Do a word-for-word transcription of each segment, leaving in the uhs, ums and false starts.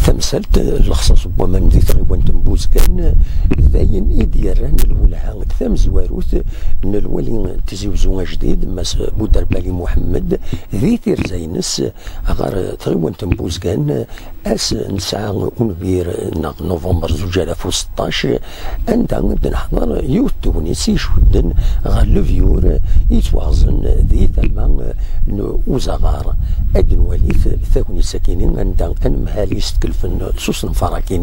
Tamsalt n lexṣaṣ n waman di tɣiwant n Buzgan, d ayen i d-yerran lwelha tamezwarut n lwali n Tizi Wezzu ajdid, Mass Buder Bali Muḥemmed, di tirza-ines ɣer tɣiwant n Buzgan, ass n tesɛa unbir neɣ november zuǧ alaf u seṭṭac, anda d-neḥḍer yiwet tegnit i icudden ɣer lebyur yettwaɣzen di tama n uzaɣar. Ad nwali tagnit-agi anda anemhal yeskelfen s usenfar-agi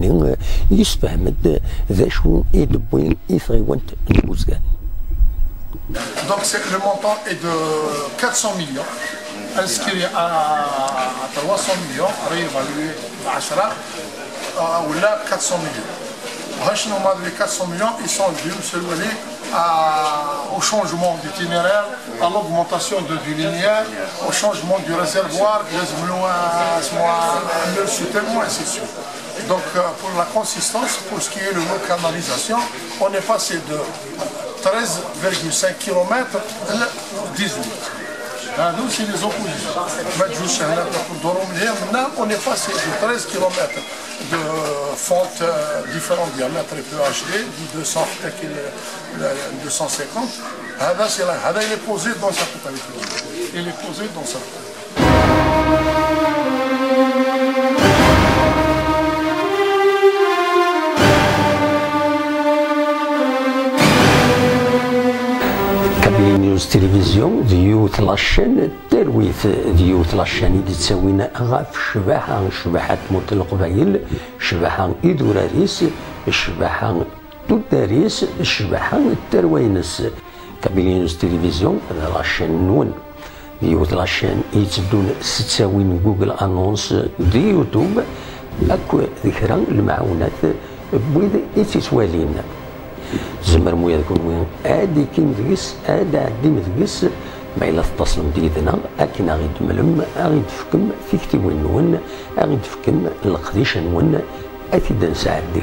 yessefhem-d d acu i d-wwin i tɣiwant n Buzgan. Donc c'est, le montant est de quatre cents millions, inscrit à, à trois cents millions, réévalué à عشرة, euh, ou là quatre cents millions. هاش هما les quatre cents millions, ils sont dus, monsieur le wali, à, au changement d'itinéraire, à l'augmentation de, du linéaire, au changement du réservoir, لازم له، آه، اسمه، آه، un mur souterrain, ainsi de suite. Donc, euh, pour la consistance, pour ce qui est de l'eau canalisation, on est passé de treize virgule cinq kilomètres à dix-huit. هادو c'est les oppositions. ما تجوش هنا تاخذ دورهم هي منا، on est passé de treize kilomètres de fente, euh, différents diamètres P H D, du deux cents حتى كي ال-، ال-، deux cent cinquante. هذا c'est là، هذا il est posé dans sa totalité. Il est posé dans sa totalité. Kabyle News Télévision d yiwet la chaîne n talwit, d yiwet la chaîne i d-yettawin ɣef ccbaḥa, ccbaḥa n tmurt n Leqbayel, ccbaḥa idurar-is, ccbaḥa tuddar-is, ccbaḥa n tarwa-ines. Kabyle News Télévision d la chaîne-nwen. Yiwet la chaîne i yetteddun s ttawin Google Annonce di YouTube, akk d kra n lemɛawnat n wid i tt-ittwalin. Tzemrem ula d kunwi ad d-ikim deg-s, ad d-tɛeddim deg-s, ma yella tettaslem-d yid-neɣ akken ad ɣ-id-temlem, ad ɣ-id-tefkem tiktiwin-nwen, ad ɣ-id-tefkem leqdic-nwen, ad t-id-nesɛeddi.